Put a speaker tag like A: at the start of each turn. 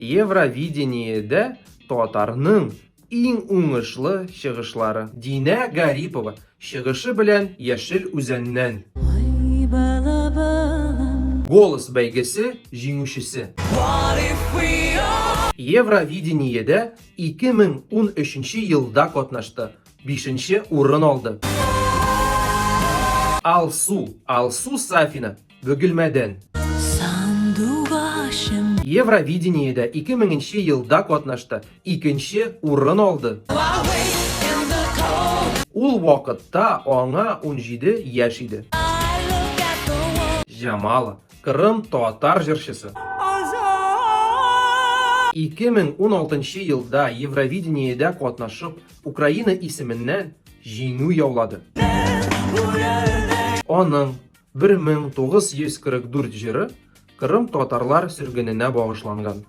A: Евровидениедә татарның иң уңышлы чыгышлары. Динә Гарипова чыгышы белән Яшел Үзәннән. Голос бәйгесе җиңүчесе. Евровидениедә 2013 елда катнашты, бишенче урын алды. Алсу, Алсу Сафина, Бөгелмәдән.
B: Сандугачым.
A: Евровидениедә 2000 нче елда катнашты, икенче урын алды. Ул вакытта аңа 17 яшь иде. Җамала, Кырым татар җырчысы. 2016 елда Евровидениедә катнашып, Украина исеменнән җиңү яулады. Аның 1944 җыры Кырым татарлар сөргененә багышланган.